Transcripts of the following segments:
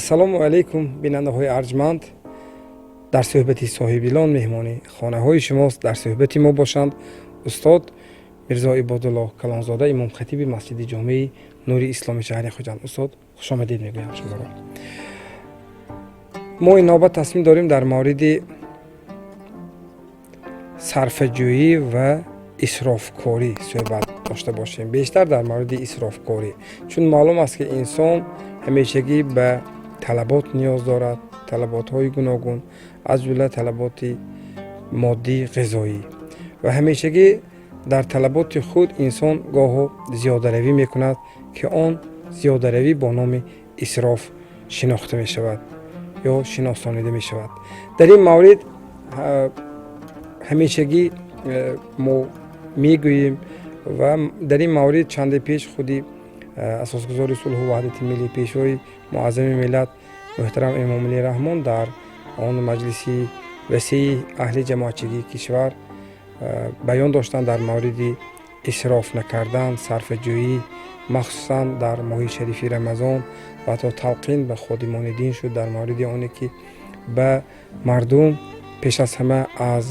Ассалому алайкум, бинандаҳои арҷманд. Дар суҳбати соҳибдилон меҳмони хонаҳои шумост. Дар суҳбати мо бошанд устод Мирзо Ибодулло Калонзода, имомхатиби масҷиди ҷомеи Нури Исломи шаҳри Хуҷанд. Устод, хушомадед мегӯям шуморо. Мо ин навбат тасмим дорем дар мавриди сарфаҷӯӣ ва исрофкорӣ суҳбат дошта бошем, бештар дар мавриди исрофкорӣ, чун маълум аст, ки инсон ҳамешагӣ ба талабот ниёз дорад, талаботҳои гуногун, аз ҷумла талаботи моддӣ, ғизоӣ, ва ҳамешагӣ дар талаботи худ инсон гоҳо зиёдаравӣ мекунад, ки он зиёдаравӣ бо номи исроф шинохта мешавад ё шиносонида мешавад. Дар ин маврид ҳамешагӣ мо мегӯем ва дар ин маврид чанде пеш худи асосгузори сулҳу ваҳдати миллӣ, Пешвои муаззами миллат муҳтарам Эмомалӣ Раҳмон дар он маҷлиси васеи аҳли ҷамоатчигии кишвар баён доштанд дар мавриди исроф накардан, сарфаҷӯӣ, махсусан дар моҳи шарифи Рамазон, ва ҳатто талқин ба ходимони дин шуд дар мавриди оне ки ба мардум пеш аз ҳама аз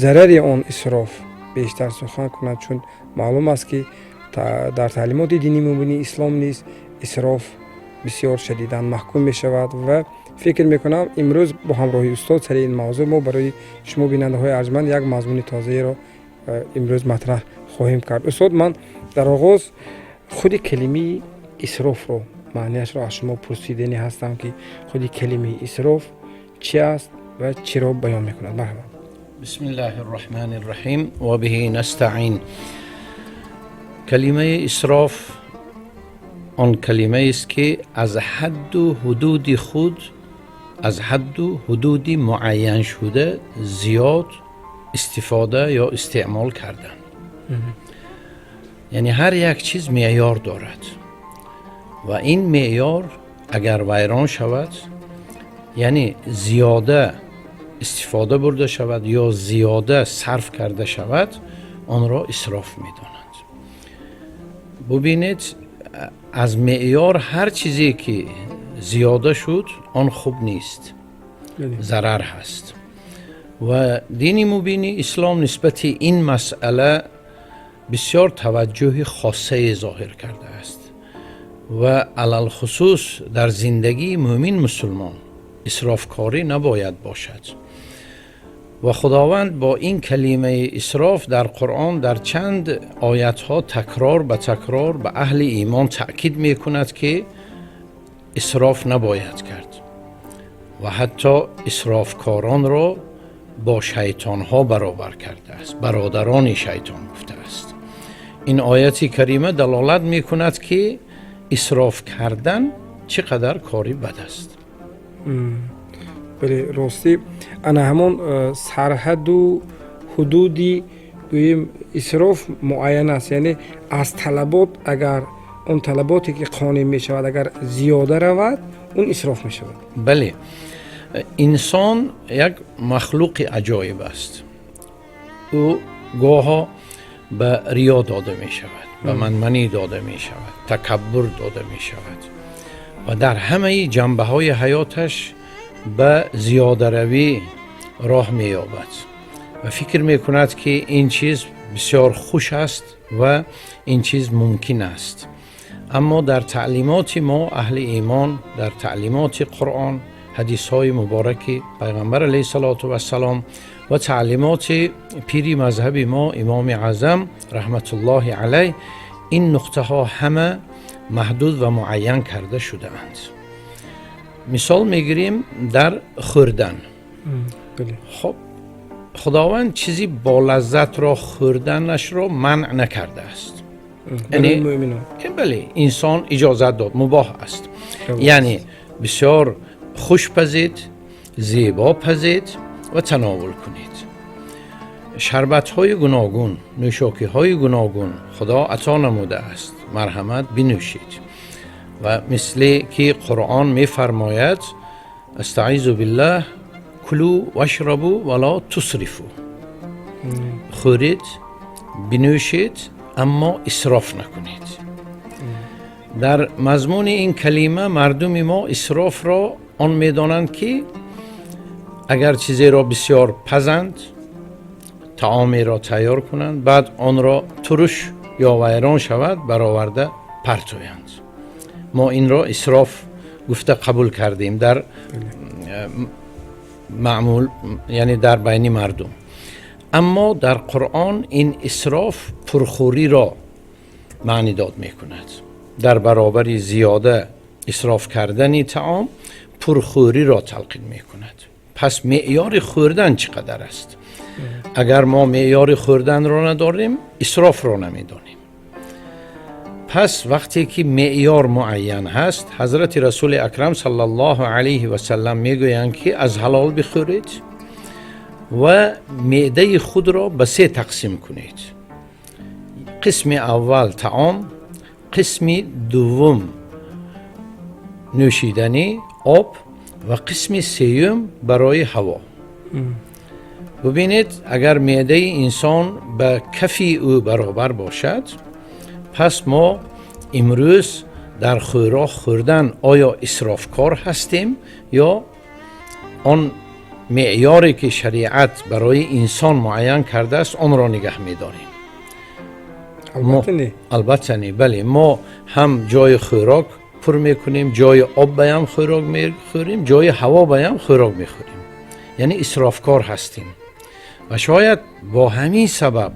зарари он исроф бештар сухан кунад, чун маълум аст, ки дар таълимоти дини мубини ислом низ исроф бисёр шадидан маҳкум мешавад. Ва фикр мекунам, имрӯз бо ҳамроҳи устод сари ин мавзӯъ мо барои шумо, бинандаҳои арҷманд, як мазмуни тозаеро имрӯз матраҳ хоҳем кард. Устод, ман дар оғоз худи калимаи исрофро, маънияшро аз шумо пурсидани ҳастам, ки худи калимаи исроф чи аст ва чиро баён мекунад. Марҳамат. بسم الله الرحمن الرحیم و به نستعین. کلمه اسراف آن کلمه است که از حد و حدود خود، از حد و حدود معین شده زیاد استفاده یا استعمال کردن. یعنی هر یک چیز معیار دارد و این معیار اگر ویران شود، یعنی زیاده استفاده برده شود یا زیاده صرف کرده شود، آن را اسراف میدانند. ببینید، از معیار هر چیزی که زیاده شد، آن خوب نیست، ضرر هست. و دین مبین اسلام نسبت این مسئله بسیار توجه خاصه ظاهر کرده است و علی‌الخصوص در زندگی مؤمن مسلمان اسرافکاری نباید باشد. و خداوند با این کلمه اسراف در قرآن در چند آیت ها تکرار به تکرار به اهل ایمان تأکید می کند که اسراف نباید کرد و حتی اسرافکاران را با شیطان ها برابر کرده است، برادران شیطان گفته است. این آیت کریمه دلالت می کند که اسراف کردن چقدر کاری بد است. Бале, ростӣ, ана ҳамон сарҳаду ҳудуди, гӯем, исроф муайян аст, яъне аз талабот, агар он талаботе ки қонеъ мешавад, агар зиёда равад, он исроф мешавад. Бале, инсон як махлуқи аҷоиб аст. Ӯ гоҳо ба риё дода мешавад, ба манманӣ дода мешавад, такаббур дода мешавад ва дар ҳамаи ҷанбаҳои ҳаёташ ба зиёдаравӣ роҳ меёбад ва фикр мекунад, ки ин чиз бисёр хуш аст ва ин чиз мумкин аст. Аммо дар таълимоти мо, аҳли имон, дар таълимоти Қуръон, ҳадисҳои мубораки Пайғамбар алайҳи салоту вассалом ва таълимоти пири мазҳаби мо, Имоми Аъзам раҳматуллоҳи алайҳ, ин нуқтаҳо ҳама маҳдуд ва муайян карда шудаанд. Мисол мегирем дар хӯрдан. Хоб, Худованд чизи болаззатро хӯрданашро манъ накардааст. Бале, инсон иҷозат дод, мубоҳ аст, яъне бисёр хуш пазед, зебо пазед ва тановул кунед. Шарбатҳои гуногун, нӯшокиҳои гуногун Худо ато намудааст, марҳамат, бинӯшед. Ва мисле ки Қуръон мефармояд: استعیذ بالله، كلوا واشربوا ولا تسرفوا. Хӯред, бинӯшед, аммо исроф накунед. Дар мазмуни ин калима мардуми мо исрофро он медонанд, ки агар чизеро бисёр пазанд, таомеро тайёр кунанд, баъд онро туруш ё вайрон шавад, бароварда партоянд. Мо инро исроф гуфта қабул кардем дар маъмул, яъне дар байни мардум. Аммо дар Қуръон ин исроф пурхӯриро маънидод мекунад. Дар баробари зиёда исроф кардани таом пурхӯриро талқин мекунад. Пас меъёри хӯрдан чӣ қадар аст? Агар мо меъёри хӯрданро надорем, исрофро намедонем. Пас вақте ки меъёр муайян ҳаст, ҳазрати Расули Акрам саллаллоҳу алайҳи васаллам мегӯянд, ки аз ҳалол бихӯред ва меъдаи худро ба се тақсим кунед: қисми аввал таом, қисми дуввум нӯшиданӣ об ва қисми сеюм барои ҳаво. Бубинед, агар меъдаи инсон ба кафи ӯ баробар бошад, пас мо имрӯз дар хӯрок хӯрдан оё исрофкор ҳастем ё он меъёре, ки шариат барои инсон муайян кардааст, онро нигаҳ медорем? Албатта, не. Албатта, не. Бале, мо ҳам ҷои хӯрок пур мекунем, ҷои об баям хӯрок мехӯрем, ҷои ҳаво баям хӯрок мехӯрем, яъне исрофкор ҳастем. Ва шояд бо ҳамин сабаб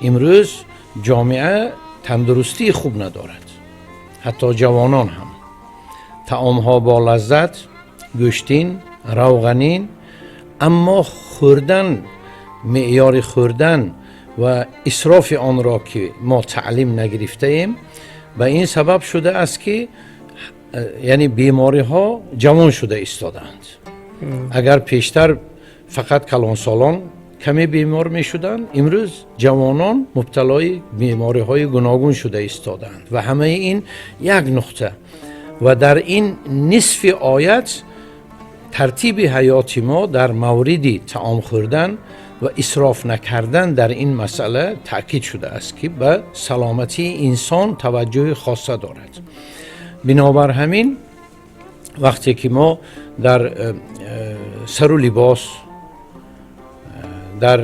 имрӯз ҷомеа тандурустии хуб надорад, ҳатто ҷавонон ҳам. Таомҳо бо лаззат, гӯштин, равғанин, аммо хӯрдан, меъёри хӯрдан ва исрофи онро ки мо таълим нагирифтаем, ба ин сабаб шудааст, ки яъне бемориҳо ҷавон шуда истодаанд. Агар пештар фақат калонсолон каме бемор мешуданд, имрӯз ҷавонон мубталои бемориҳои гуногун шуда истодаанд. Ва ҳамаи ин як нуқта ва дар ин нисфи оят тартиби ҳаёти мо дар мавриди таом хӯрдан ва исроф накардан дар ин масъала таъкид шудааст, ки ба саломатии инсон таваҷҷӯҳи хоса дорад. Бинобар ҳамин, вақте ки мо дар сару либос, дар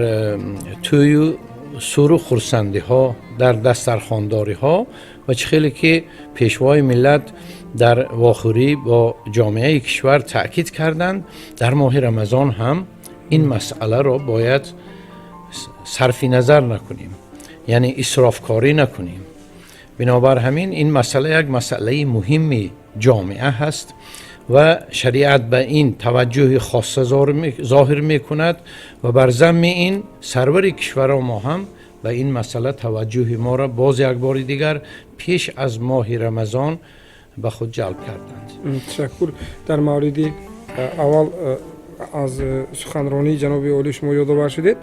тӯю суру хурсандиҳо, дар дастархондориҳо ва чӣ хеле ки Пешвои миллат дар вохӯрӣ бо ҷомеаи кишвар таъкид карданд, дар моҳи Рамазон ҳам ин масъаларо бояд сарфи назар накунем, яъне исрофкорӣ накунем. Бинобар ҳамин, ин масъала як масъалаи муҳими ҷомеа ҳаст ва шариат ба ин таваҷҷӯҳи хоса зоҳир мекунад. Ва бар замми ин сарвари кишваро мо ҳам ба ин масъала таваҷҷӯҳи моро боз як бори дигар пеш аз моҳи Рамазон ба худ ҷалб карданд. Ташаккур. Дар мавриди аввал аз суханронии ҷаноби олӣ шумо ёдовар шудед,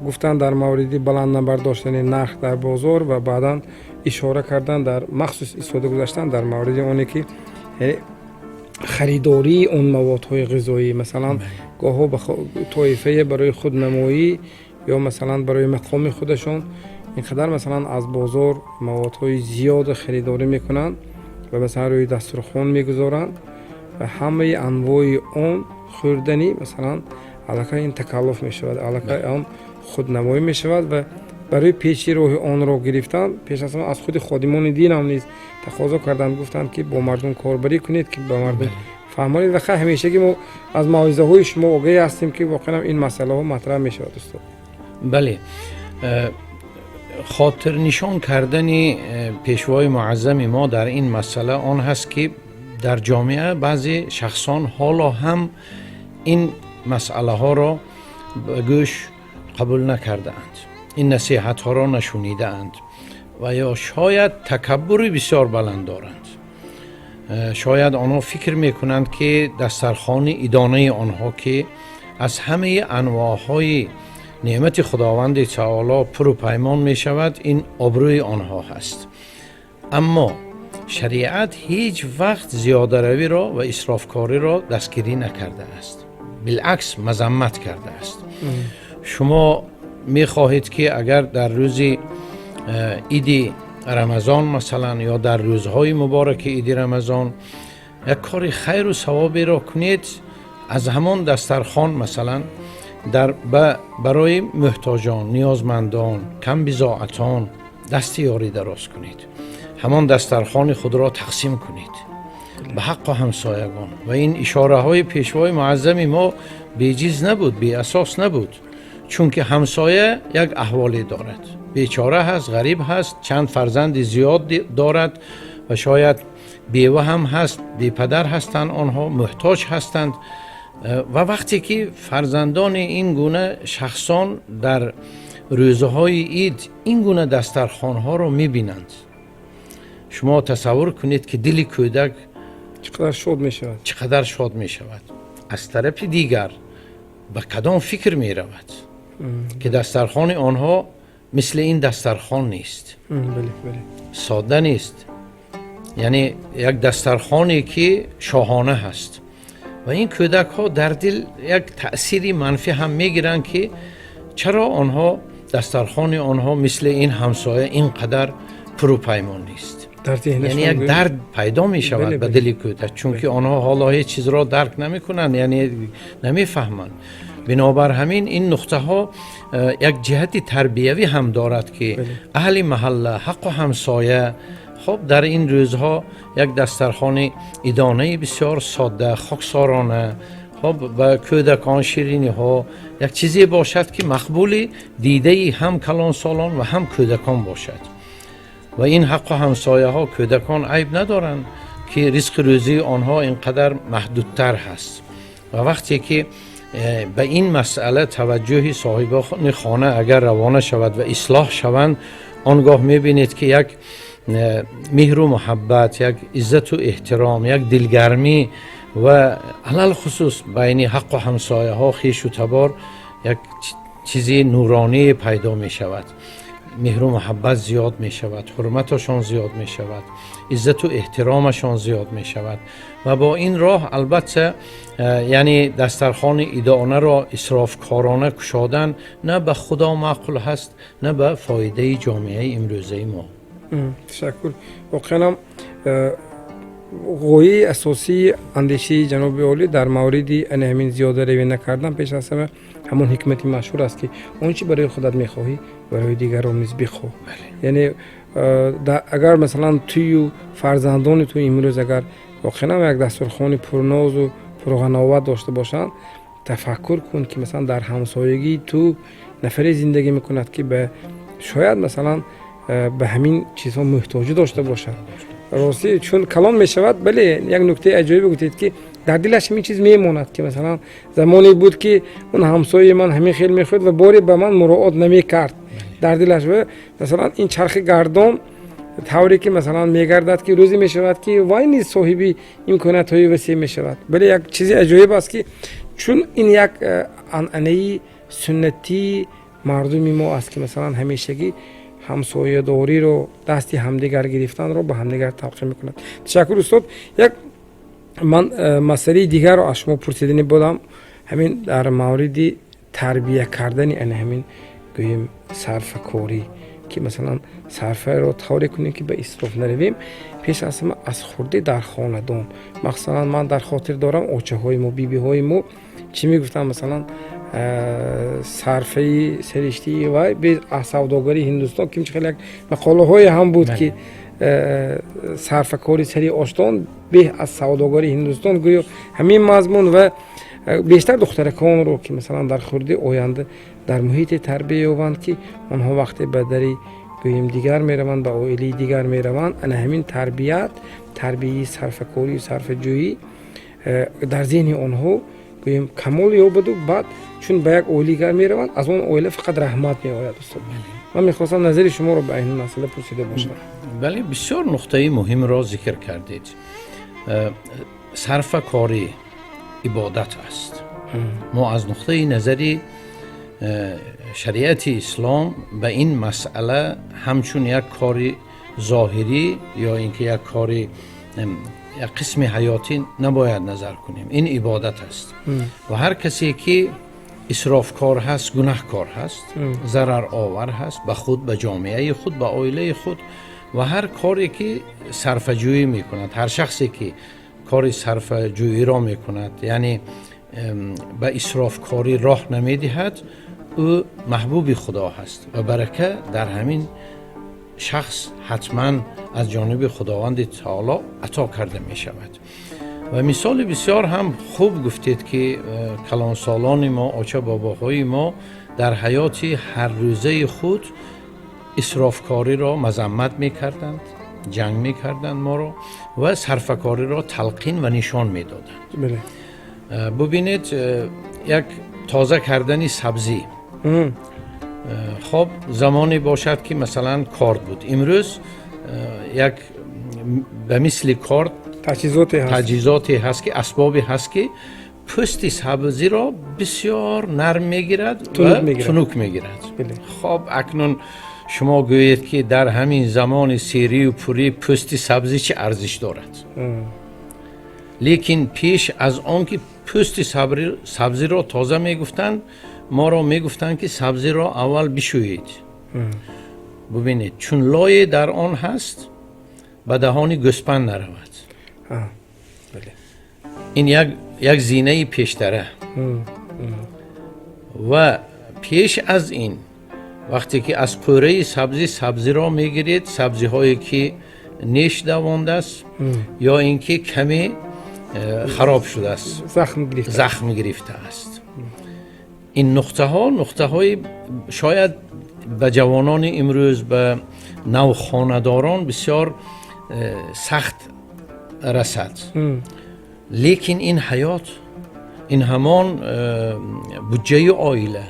гуфтан дар мавриди баланд набардоштани нарх дар бозор ва баъдан ишора кардан, дар махсус истода гузаштан дар мавриди оне, ки харидории он маводҳои ғизоӣ, масалан, гоҳҳо ба тоифае барои худнамоӣ ё, масалан, барои мақоми худашон ин қадар, масалан, аз бозор маводҳои зиёда харидорӣ мекунанд ва, масалан, рӯи дастурхон мегузоранд ва ҳамаи анвои он хӯрданӣ, масалан, аллакай ин такаллуф мешавад, аллакай он худнамоӣ мешавад. Ва барои пеши роҳи онро гирифтан, пеш аз ҳама аз худи ходимони динам низ тақозо карданд, гуфтанд, ки бо мардум корбарӣ кунед, ки ба мардум фаҳмонед. Ва хай, ҳамешагӣ мо аз мавъизаҳои шумо огаҳӣ ҳастем, ки воқеан ин масъалаҳо матраҳ мешавад, устод. Бале, хотирнишон кардани Пешвои муаззами мо дар ин масъала он ҳаст, ки дар ҷомеа баъзе шахсон ҳоло ҳам ин масъалаҳоро ба гӯш қабул накардаанд, ин насиҳатҳоро нашунидаанд ва ё шояд такаббури бисёр баланд доранд. Шояд онҳо фикр мекунанд, ки дастархони идонаи онҳо, ки аз ҳамаи анвоъҳои неъмати Худованди таоло пуру паймон мешавад, ин обрӯи онҳо ҳаст. Аммо шариат ҳеҷ вақт зиёдаравиро ва исрофкориро дастгирӣ накардааст, билъакс, мазаммат кардааст. Шумо мехоҳед, ки агар дар рӯзи иди Рамазон масалан ё дар рӯзҳои мубораки иди Рамазон як кори хайру савоберо кунед, аз ҳамон дастархон масалан барои муҳтоҷон, ниёзмандон, камбизоатон дасти ёрӣ дароз кунед, ҳамон дастархони худро тақсим кунед ба ҳаққу ҳамсоягон. Ва ин ишораҳои пешвои муаззами мо беҷиз набуд, беасос набуд, чунки ҳамсоя як аҳволе дорад, бечора ҳаст, ғариб ҳаст, чанд фарзанди зиёд дорад ва шояд бева ҳам ҳаст, бепадар ҳастанд, онҳо муҳтоҷ ҳастанд. Ва вақте ки фарзандони ин гуна шахсон дар рӯзҳои ид ин гуна дастархонҳоро мебинанд, шумо тасаввур кунед, ки дили кӯдак чӣ қадар шод мешавад. Чӣ қадар шод мешавад. Аз тарафи дигар ба кадом фикр меравад, ки дастархони онҳо мисли ин дастархон нест, содда нест, яъне як дастархоне ки шоҳона ҳаст. Ва ин кӯдакҳо дар дил як таъсири манфӣ ҳам мегиранд, ки чаро онҳо дастархони онҳо мисли ин ҳамсоя ин қадар пурупаймон нест. Яъне як дард пайдо мешавад ба дили кӯдак, чунки онҳо ҳоло ҳеҷ чизро дарк намекунанд, яъне намефаҳманд. Бинобар ҳамин ин нуқтаҳо як ҷиҳати тарбиявӣ ҳам дорад, ки аҳли маҳалла, ҳаққу ҳамсоя хоб дар ин рӯзҳо як дастархони идонаи бисёр содда, хоксорона, хоб ба кӯдакон шириниҳо, як чизе бошад, ки мақбули дидаи ҳам калонсолон ва ҳам кӯдакон бошад. Ва ин ҳаққу ҳамсояҳо, кӯдакон айб надоранд, ки ризқи рӯзии онҳо ин қадар маҳдудтар ҳаст. Ва вақте ки ба ин масъала таваҷҷӯҳи соҳибони хона агар равона шавад ва ислоҳ шаванд, он гоҳ мебинед, ки як меҳру муҳаббат, як иззату эҳтиром, як дилгармӣ ва алалхусус байни ҳаққу ҳамсояҳо, хешу табор як чизи нуронӣ пайдо мешавад, меҳру муҳаббат зиёд мешавад, ҳурматашон зиёд мешавад, иззату эҳтиромашон зиёд мешавад. Ва бо ин роҳ албатта, яъне дастархони идонаро исрофкорона кушодан на ба Худо маъқул ҳаст, на ба фоидаи ҷомеаи имрӯзаи мо. Ташаккур. Воқеан ғояи асосии андешаи ҷаноби олӣ дар мавриди ана ҳамин зиёдаравӣ накардан пеш аз ҳама ҳамон ҳикмати машҳур аст, ки он чи барои худат мехоҳӣ, барои дигарон низ бихоҳ. Яъне агар масалан тую фарзандони ту имрӯз агар воқеан як дастурхони пурнозу пурғановат дошта бошанд, тафаккур кун, ки масалан дар ҳамсоягии ту нафаре зиндагӣ мекунад, ки ба шояд масалан ба ҳамин чизҳо муҳтоҷӣ дошта бошад. Ростӣ, чун калон мешавад, бале, як нуктаи аҷоибе гуфтед, ки дар дилаш ҳамин чиз мемонад, ки масалан замоне буд, ки он ҳамсояи ман ҳамин хел мехӯрд ва боре ба ман муроот намекард. Дар дилаш масалан ин чархи гардон тавре ки масалан мегардад, ки рӯзе мешавад, ки вай низ соҳиби имкониятҳои васеъ мешавад. Бале, як чизи аҷоиб аст, ки чун ин як анъанаи суннатии мардуми мо аст, ки масалан ҳамешагӣ ҳамсоядориро, дасти ҳамдигар гирифтанро ба ҳамдигар талқин мекунад. Ташаккур, устод. Як ман масъалаи дигарро аз шумо пурсидани будам, ҳамин дар мавриди тарбия кардани ана ҳамин гӯем сарфакорӣ, ки масалан сарфаро тавре кунем, ки ба исроф наравем, пеш аз ҳама аз хурдӣ дар хонадон. Масалан, ман дар хотир дорам, очаҳои мо, бибиҳои мо чӣ мегуфтанд? Масалан, сарфаи сариштии вай бе аз савдогари Ҳиндустон, ким хеле як мақолаҳое ҳам буд, ки сарфакори сари оштон беҳ аз савдогари Ҳиндустон, гӯё ҳамин мазмун. Ва бештар духтараконро, ки масалан дар хурдӣ оянда дар муҳите тарбия ёбанд, ки онҳо вақте ба дари гӯем дигар мераванд, ба оилаи дигар мераванд, ана ҳамин тарбият, тарбияи сарфакорию сарфаҷӯӣ дар зеҳни онҳо гӯем камол ёбаду баъд чун ба як оилаи дигар мераванд, аз он оила фақат раҳмат меояд. Устод, ман мехостам назари шуморо ба ин масъала пурсида бошам. Бале, бисёр нуқтаи муҳимро зикр кардед. Сарфакорӣ ибодат аст. Мо аз нуқтаи назари шариати ислом ба ин масъала ҳамчун як кори зоҳирӣ ё ин ки як кори як қисми ҳаётӣ набояд назар кунем. Ин ибодат аст ва ҳар касе ки исрофкор ҳаст, гунаҳкор ҳаст, зараровар ҳаст ба худ, ба ҷомеаи худ, ба оилаи худ. Ва ҳар коре ки сарфаҷӯӣ мекунад, ҳар шахсе ки кори сарфаҷӯиро мекунад, яъне ба исрофкорӣ роҳ намедиҳад, ӯ маҳбуби Худо ҳаст ва барака дар ҳамин шахс ҳатман аз ҷониби Худованди Таоло ато карда мешавад. Ва мисоли бисёр ҳам хуб гуфтед, ки калонсолони мо, оча бобоҳои мо дар ҳаёти ҳаррӯзаи худ исрофкориро мазаммат мекарданд, ҷанг мекарданд моро ва сарфакориро талқин ва нишон медоданд. Бубинед, як тоза кардани сабзӣ. Хоб, замоне бошад, ки масалан корд буд, имрӯз як ба мисли корд таҷҳизоте ҳаст, ки асбобе ҳаст, ки пӯсти сабзиро бисёр нарм мегирад ва тунук мегирад. Хоб, акнун шумо гӯед, ки дар ҳамин замони серию пурӣ пӯсти сабзӣ чӣ арзиш дорад? Лекин пеш аз он ки пӯсти сабзиро тоза мегуфтанд, моро мегуфтанд, ки сабзиро аввал бишӯед, бубинед, чун лое дар он ҳаст, ба даҳони гӯспанд наравад. Ин як зинаи пештара. Ва пеш аз ин, вақте ки аз қӯраи сабзӣ сабзиро мегиред, сабзиҳое ки неш давондааст ё ин ки каме хароб шудааст, захм гирифтааст, ин нуқтаҳо нуқтаҳои шояд ба ҷавонони имрӯз, ба навхонадорон бисёр сахт расад, лекин ин ҳаёт, ин ҳамон буҷаи оила,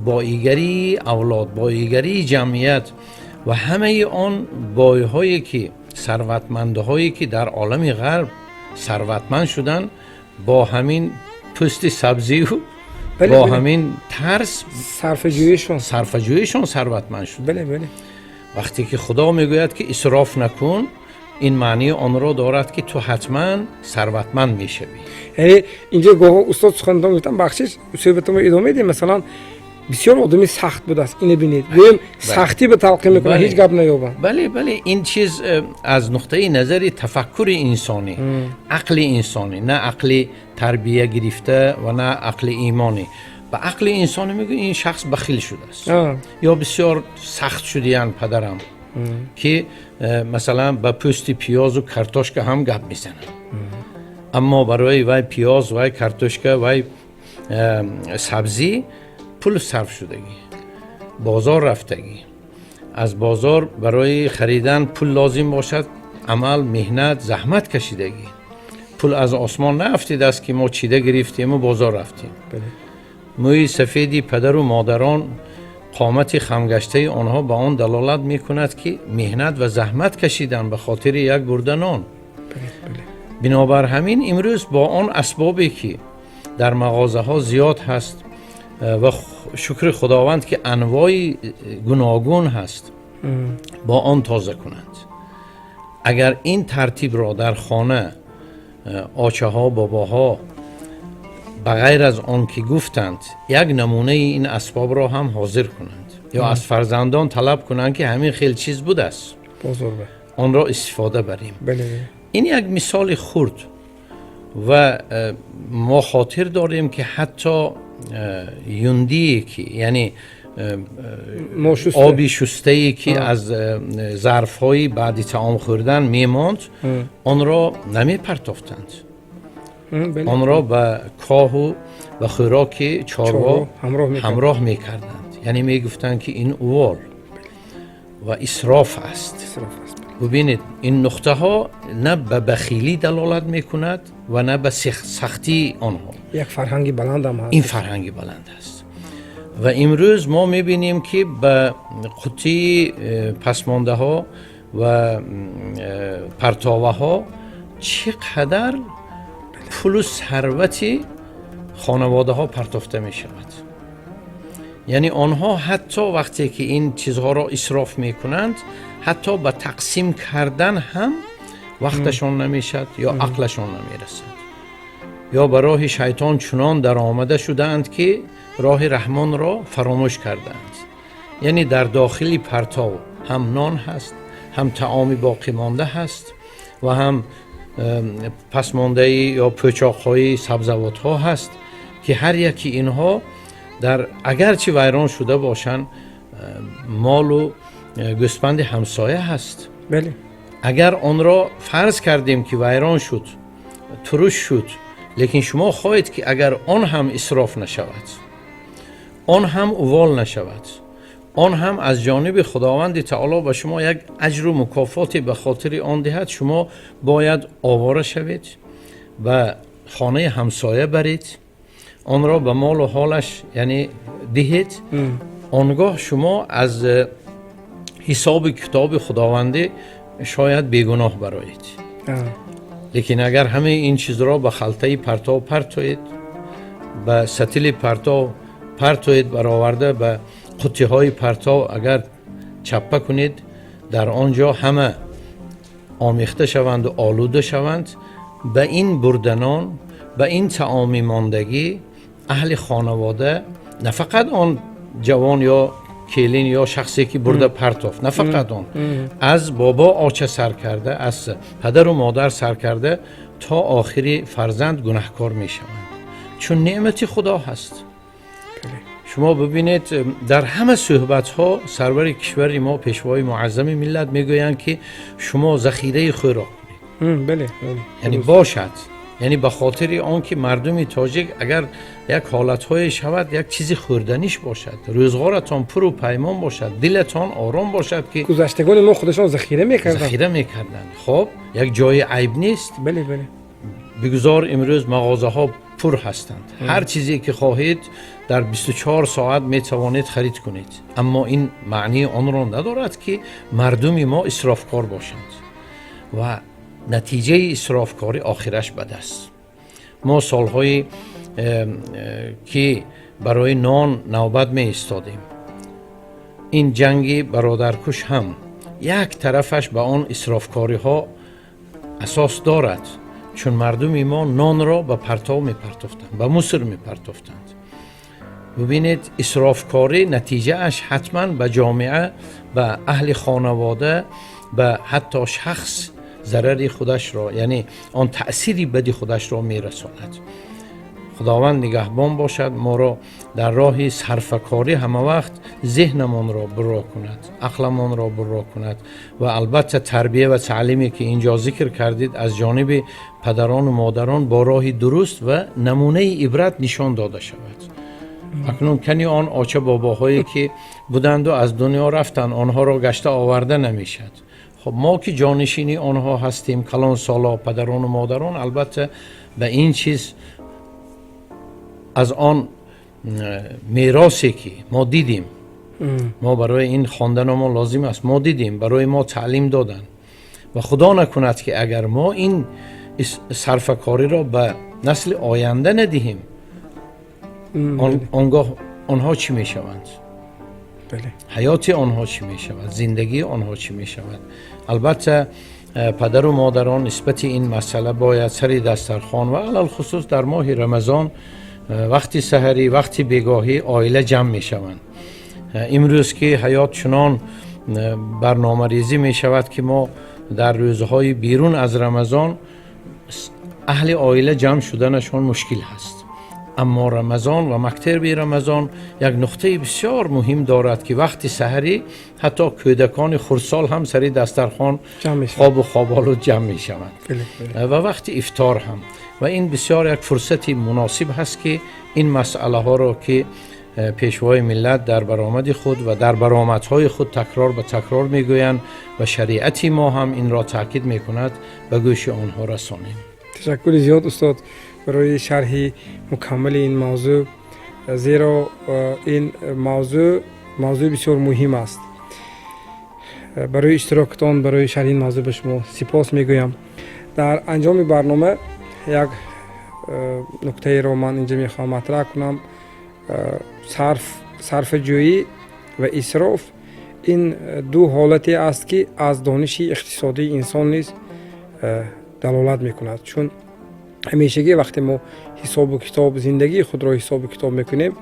боигарии авлод, боигарии ҷамъият ва ҳамаи он бойҳое ки, сарватмандҳое ки дар олами ғарб сарватманд шуданд, бо ҳамин пӯсти сабзию бо ҳамин тарз сарфаҷӯишон сарватманд шуд. Вақте ки Худо мегӯяд, ки исроф накун, ин маънии онро дорад, ки ту ҳатман сарватманд мешавӣ. Яъне инҷо гоҳо, устод, суханатон гуфтам, бахшиш, суҳбатонро идома медиҳем, масалан, бисёр одами сахт будааст, ине бинед, гӯем, сахтӣ ба талқин мекунад, ҳеҷ гап наёбам. Бале, ин чиз аз нуқтаи назари тафаккури инсонӣ, ақли инсонӣ, на ақли тарбия гирифта ва на ақли имонӣ, ба ақли инсонӣ мегӯ, ин шахс бахил шудааст ё бисёр сахт шудиян падарам, ки масалан ба пӯсти пиёзу картошка ҳам гап мезанад, аммо барои вай пиёз, вай картошка, вай сабзӣ пул сарф шудагӣ, бозор рафтагӣ, аз бозор барои харидан пул лозим бошад, амал, меҳнат, заҳмат кашидагӣ. Пул аз осмон наафтидааст, ки мо чида гирифтему бозор рафтем. Мӯи сафеди падару модарон, қомати хамгаштаи онҳо ба он далолат мекунад, ки меҳнат ва заҳмат кашидан ба хотири як бурда нон. Бинобар ҳамин имрӯз бо он асбобе ки дар мағозаҳо зиёд ҳаст ва шукри Худованд, ки анвои гуногун ҳаст, бо он тоза кунанд. Агар ин тартибро дар хона очаҳо, бобоҳо, ба ғайр аз он ки гуфтанд, як намунаи ин асбобро ҳам ҳозир кунанд ё аз фарзандон талаб кунанд, ки ҳамин хел чиз будааст, онро истифода барем. Ин як мисоли хурд. Ва мо хотир дорем, ки ҳатто юндие ки, яъне оби шустае ки аз зарфҳои баъди таом хӯрдан мемонд, онро намепартофтанд, онро ба коҳу ба хӯроки чорво ҳамроҳ мекарданд, яъне мегуфтанд, ки ин увол ва исроф аст. Бубинед, ин нуқтаҳо на ба бахилӣ далолат мекунад ва на ба сахтии онҳо. Як фарҳанги баландам ҳаст. Ин фарҳанги баланд аст. Ва имрӯз мо мебинем, ки ба қуттии пасмондаҳо ва партоваҳо чӣ қадар пулу сарвати хонаводаҳо партофта мешавад. Яъне онҳо ҳатто вақте ки ин чизҳоро исроф мекунанд, ҳатто ба тақсим кардан ҳам вақташон намешавад ё ақлашон намерасад, ё ба роҳи шайтон чунон даромада шудаанд, ки роҳи Раҳмонро фаромӯш кардаанд. Яъне дар дохили партов ҳам нон ҳаст. Ҳам таоми боқимонда ҳаст ва ҳам пасмондаи ё пӯчоқҳои сабзавотҳо ҳаст, ки ҳар яки инҳо дар агарчи вайрон шуда бошанд, молу гӯспанди ҳамсоя ҳаст. Агар онро фарз кардем, ки вайрон шуд, туруш шуд, лекин шумо хоҳед, ки агар он ҳам исроф нашавад, он ҳам увол нашавад, он ҳам аз ҷониби Худованди таоло ба шумо як аҷру мукофоте ба хотири он диҳад, шумо бояд овора шавед, ба хонаи ҳамсоя баред, онро ба молу ҳолаш, яъне, диҳед. Он гоҳ шумо аз ҳисоби китоби Худовандӣ шояд бегуноҳ бароед. Лекин агар ҳамаи ин чизро ба халтаи партов партоед, ба сатили партов партоед, бароварда ба қуттиҳои партов агар чаппа кунед, дар он ҷо ҳама омехта шаванду олуда шаванд, ба ин бурданон, ба ин таоми мондагӣ аҳли хонавода, на фақат он ҷавон ё келин ё шахсе, ки бурда партофт, на фақат он, аз бобо оча сар карда, аз падару модар сар карда то охири фарзанд гунаҳкор мешаванд, чун неъмати Худо ҳаст. Шумо бибинед, дар ҳама суҳбатҳо сарвари кишвари мо, Пешвои муаззами миллат мегӯянд, ки шумо захираи хӯрок кунед, яъне бошад, яъне ба хотири он ки мардуми тоҷик агар як ҳолатҳое шавад, як чизи хӯрданиш бошад, рӯзғоратон пуру паймон бошад, дилатон ором бошад, ки Гузаштагони мо худашон захира мекарданд. Захира мекарданд. Хоб, як ҷои айб нест. бале бале Бигузор имрӯз мағозаҳо пур ҳастанд, ҳар чизе ки хоҳед, дар 24 соат метавонед харид кунед, аммо ин маънии онро надорад, ки мардуми мо исрофкор бошанд ва натиҷаи исрофкорӣ охираш бад аст. Мо солҳои ки барои нон навбат меистодем, ин ҷанги бародаркуш ҳам як тарафаш ба он исрофкориҳо асос дорад, чун мардуми мо нонро ба партов мепартофтанд, ба мусор мепартофтанд. Бубинед, исрофкорӣ натиҷааш ҳатман ба ҷомеа, ба аҳли хонавода, ба ҳатто шахс зарари худашро, яъне он таъсири бади худашро мерасонад. Худованд нигаҳбон бошад, моро дар роҳи сарфакорӣ ҳамавақт зеҳнамонро бурро кунад, ақламонро бурро кунад. Ва албатта тарбия ва таълиме, ки инҷо зикр кардед, аз ҷониби падарону модарон бо роҳи дуруст ва намунаи ибрат нишон дода шавад. Акнун кани он оча бобоҳое, ки буданду аз дунё рафтанд, онҳоро гашта оварда намешавад. Хоб, мо ки ҷонишини онҳо ҳастем, калонсоло, падарону модарон, албатта ба ин чиз аз он меросе, ки мо дидем, мо барои ин хонданамо лозим аст, мо дидем, барои мо таълим доданд ва Худо накунад, ки агар мо ин сарфакориро ба насли оянда надиҳем, он гоҳ онҳо чӣ мешаванд, ҳаёти онҳо чӣ мешавад, зиндагии онҳо чӣ мешавад? Албатта падару модарон нисбати ин масъала бояд сари дастархон ва алалхусус дар моҳи Рамазон, вақти саҳарӣ, вақти бегоҳӣ оила ҷамъ мешаванд. Имрӯз ки ҳаёт чунон барномарезӣ мешавад, ки мо дар рӯзҳои берун аз Рамазон аҳли оила ҷамъ шуданашон мушкил ҳаст, аммо Рамазон ва мактаби Рамазон як нуқтаи бисёр муҳим дорад, ки вақти саҳарӣ ҳатто кӯдакони хурдсол ҳам сари дастархон хобу хоболуд ҷамъ мешаванд ва вақти ифтор ҳам. Ва ин бисёр як фурсати муносиб ҳаст, ки ин масъалаҳоро, ки Пешвои миллат дар баромади худ ва дар баромадҳои худ такрор ба такрор мегӯянд ва шариати мо ҳам инро таъкид мекунад, ба гӯши онҳо расонем. Ташаккури зиёд, устод, барои шарҳи мукаммали ин мавзӯъ, зеро ин мавзӯъ мавзӯи бисёр муҳим аст. Барои иштирокатон, барои шарҳи ин мавзӯъ ба шумо сипос мегӯям. Дар анҷоми барнома як нуктаеро ман инҷа мехоҳам матраҳ кунам. Сарфаҷӯӣ ва исроф ин ду ҳолате аст, ки аз дониши иқтисодии инсон низ далолат мекунад, чун Ҳамешагӣ вақте мо ҳисобу китоб, зиндагии худро ҳисобу китоб мекунем,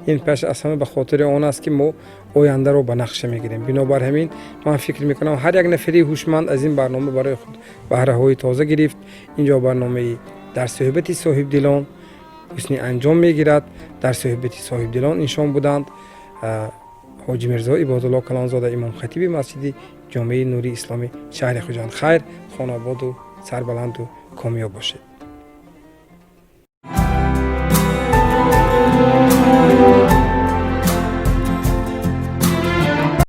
ин пеш аз ҳама ба хотири он аст, ки мо ояндаро ба нақша мегирем. Бинобар ҳамин ман фикр мекунам, ҳар як нафари ҳушманд аз ин барнома барои худ баҳраҳои тоза гирифт. Инҷо барномаи «Дар суҳбати соҳибдилон» ҳусни анҷом мегирад. Дар суҳбати соҳибдилон ин шом буданд Ҳоҷи Мирзо Ибодулло Калонзода, имомхатиби масҷиди Ҷомеи Нури Исломӣ шаҳри Хуҷанд. Хайр, хонаободу сарбаланду комёб бошед.